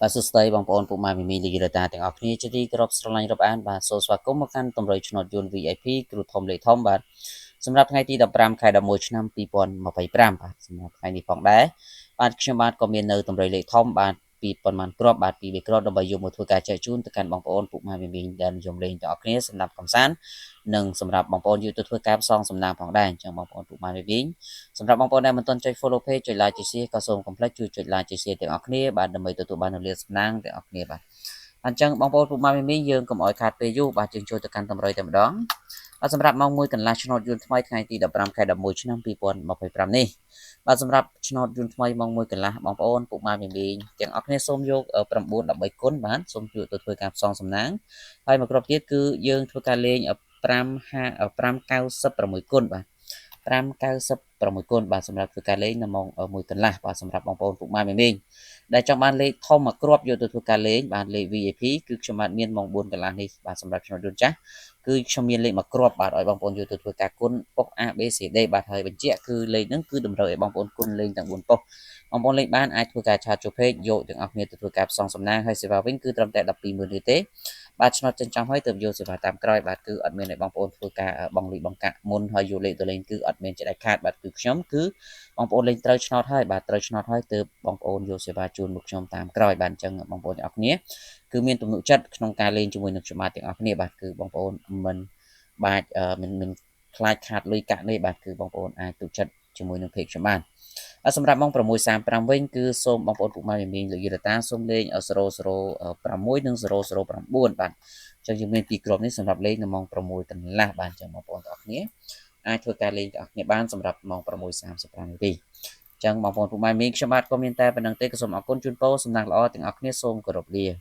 បាទសួស្តីបងប្អូនពុកម៉ែមីមីលីយីរតាទាំងអស់គ្នាជាទីគោរពស្រឡាញ់រាប់អានបាទសូមស្វាគមន៍មកកាន់តម្រុយឆ្នោតយួន VIP គ្រូធំលេខធំបាទសម្រាប់ថ្ងៃទី15ខែ11ឆ្នាំ2025បាទសម្រាប់ថ្ងៃនេះផងដែរបាទខ្ញុំបាទក៏មាននៅតម្រុយលេខធំបាទពីប៉ុន្មានគ្រាប់បាទពីរគ្រាប់ដើម្បីយកមកធ្វើការចែកជូនទៅកាន់បងប្អូនពុកម៉ែមីមីដែលនិយមលេងទាំងអស់គ្នាសម្រាប់កំសាន្តនិងសម្រាប់បងប្អូនយកទៅធ្វើការផ្សងសំណាងផងដែរអញ្ចឹងបងប្អូនពុកម៉ែមីមីសម្រាប់បងប្អូនដែលមិនទាន់ចុច follow page ចុច like ចុច share ក៏សូមកុំភ្លេចជួយចុច like ចុច share ទាំងអស់គ្នាបាទដើម្បីទទួលបាននូវលាភសំណាងទាំងអស់គ្នាបាទអញ្ចឹងបងប្អូនពុកម៉ែមីមីយើងកុំឲ្យខាតពេលយូរបាទយើងចូលទៅកាន់តម្រុយតែម្ដងបាទសម្រាប់ម៉ោង1កន្លះឆ្នោតយួនថ្មីថ្ងៃទី15ខែ11ឆ្នាំ2025នេះបាទសម្រាប់ឆ្នោតយួនថ្មីម៉ោង1កន្លះបងប្អូនពុកម៉ែមីមីទាំងអស់គ្នាសូមយក9 13គុណបាទសូមជួយទៅធ្វើការផ្សងសំណាងហើយមួយគ្រាប់ទៀតគឺយើងធ្វើការលេង5 5 596គុណបាទ596គុណបាទសម្រាប់ធ្វើការលេងនៅម៉ោង1កន្លះបាទសម្រាប់បងប្អូនពុកម៉ែមីមីដែលចង់បានលេខធំមួយគ្រាប់យកទៅធ្វើការលេងបាទលេខ VIP គឺខ្ញុំបាទមានម៉ោង4កន្លះនេះបាទសម្រាប់ឆ្នោតយន្តចាស់គឺខ្ញុំមានលេខមួយគ្រាប់បាទឲ្យបងប្អូនយកទៅធ្វើការគុណប៉ុស A B C D បាទហើយបញ្ជាក់គឺលេខហ្នឹងគឺតម្រូវឲ្យបងប្អូនគុណលេងទាំង4ប៉ុសបងប្អូនលេខបានអាចធ្វើការ chat ចូល page យកទាំងអស់គ្នាទៅធ្វើការផ្សងសំណាងហើយសេវាវិញគឺត្រឹមតែ120,000រៀលទេបាទឆ្នោតចិញ្ចំហើយទើបយកសេវាតាមក្រោយបាទគឺអត់មានឲ្យបងប្អូនធ្វើការបង់លុយបង់កាក់មុនហើយយកលេខទៅលេងគឺអត់មានជាដាច់ខាតបាទគឺខ្ញុំគឺបងប្អូនលេងត្រូវឆ្នោតហើយបាទត្រូវឆ្នោតហើយទើបបងប្អូនយកសេវាជូនមកខ្ញុំតាមក្រោយបាទអញ្ចឹងបងប្អូនទាំងអស់គ្នាគឺមានទំនុកចិត្តក្នុងការលេងជាមួយនឹងខ្ញុំបាទទាំងអស់គ្នាបាទគឺបងប្អូនមិនបាច់មិនខ្លាចខាតលុយកាក់នេះបាទគឺបងប្អូនអាចទុកចិត្តជាមួយនឹង page ខ្ញុំបានសម្រាប់ម៉ោង6:35វិញគឺសូមបងប្អូនពុកម៉ែមីងលោកយីរតាសូមលេង006និង009បាទអញ្ចឹងយើងមានពីរគ្រាប់នេះសម្រាប់លេងនៅម៉ោង6កន្លះបាទអញ្ចឹងបងប្អូនទាំងអស់គ្នាអាចធ្វើការលេងទាំងអស់គ្នាបានសម្រាប់ម៉ោង6:35នាទីអញ្ចឹងបងប្អូនពុកម៉ែមីងខ្ញុំបាទក៏មានតែប៉ុណ្្នឹងទេក៏សូមអរគុណជូនពរសំណាងល្អទាំងអស់គ្នាសូមគោរពលា។